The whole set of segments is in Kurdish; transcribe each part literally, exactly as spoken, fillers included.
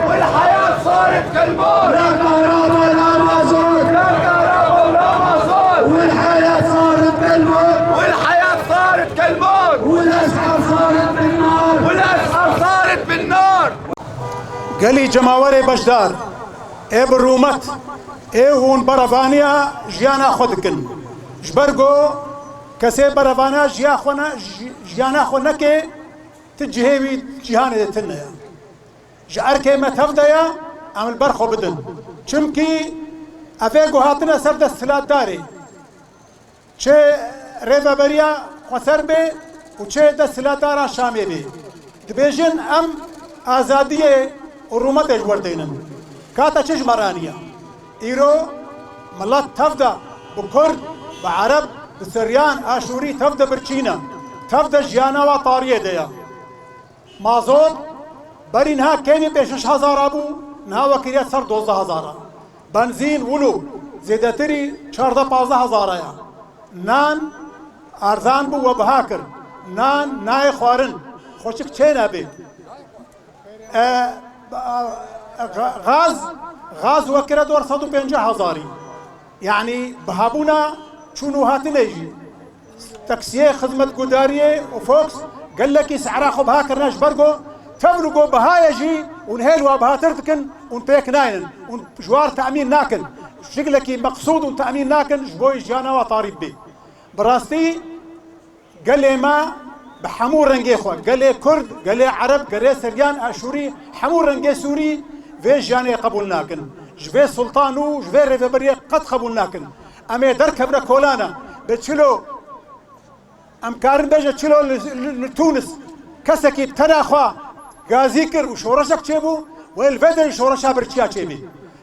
والحياة صارت كالموت. لا كهرباء، لا مازوت. لا كهرباء، لا مازوت. والحياة صارت كالموت. والحياة صارت كالموت. والأسعار صارت بالنار. والأسعار صارت بالنار. Gelî cemawerê beşdar, ê bi rûmet, ê hûn berevaniya jiyana xwe dikin. Ji ber ku kesê berevaniya jiya xwe ne, ji-, jiyana xwe neke, ti cihê wî cîhanê de tune ye. Ji erkê me tev de ye, em li ber xwe bidin. Çimkî ev ê ku hatine ser desthilatdarê, çi rêveberiya xweser bê û çi desthilatdara Şamê bê. Dibêjin em azadiyê û rûmetê ji we dênin. Kata çi ji me re aniye? Îro milet tev de bi Kurd, bi Ereb, bi Siryan, Aşûrî tev de birçî ne. Tev de jiyana wa tariyê de ye. Mazot berî niha kêmî pê şeş hezara bû, niha we kiriye ser dozdeh hezara. Benzîn wilo zêdetirî çardeh pazdeh hezara ye. Nan erzan bû, we biha kir. Nan nayê xwarin. Xweşik çê nebê. E, e, ga-, gaz, gaz we kire dor sed û pêncî hezarî. Yanî bihabûna çûn û hatinê jî. Taksiyê, xizmetgudariyê û Fox gelekî sehra xwe biha kirine ji ber ku tevr ku biha ye jî hûn hêl wa bihatir dikin, hûn pêk naynin, hûn ji war temîn nakin. Şiklekî meqsûd hûn temîn nakin ji bo jiyana wa tarî bê. Bi rastî gelê me bi hemû rengê xwe, gelê Kurd, gelê Ereb, gelê Siryan, Aşûrî, hemû rengê Sûrî vê jiyanê qebûl nakin. Ji vê sultan û ji vê rêveberiyê qet qebûl nakin. Em ê derkevine kolana bi çilo, em karin bêje çilo li, li, li Tûnis kesekî bi tena xwe gazî kir û şoreşek çêbû, wê li vê derê şoreşa birçiya çêbî.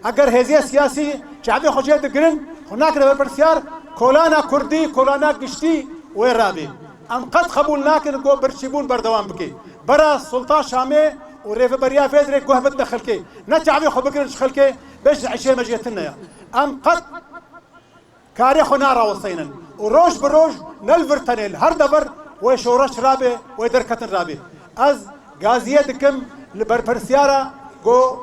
Eger hêziyê siyasî çavê xwe jê digirin, xwe nakine berpirsiyar, kolana kurdî, kolana giştî wê rabê. Em qet qebûl nakin ku birçîbûn berdewam bike. Bera Sultan Şamê û rêveberiya vê derê guh bidine xelkê. Ne çavê xwe bigirin ji xelkê, bêjin eşê me jê tune ye. Em qet karê xwe narawesteynin. Û roj bi roj ne li vir tenê, li her dever wê şoreş rabe, wê derketin rabe. Ez gaziyê dikim li berpirsiyara ku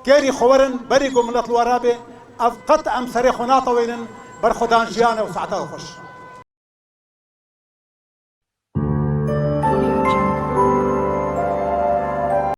kêrî xwe werin, berî ku milet li we rabe, ev qet em serê xwe nateweynin, berxwedan jiyane û saeta xweş.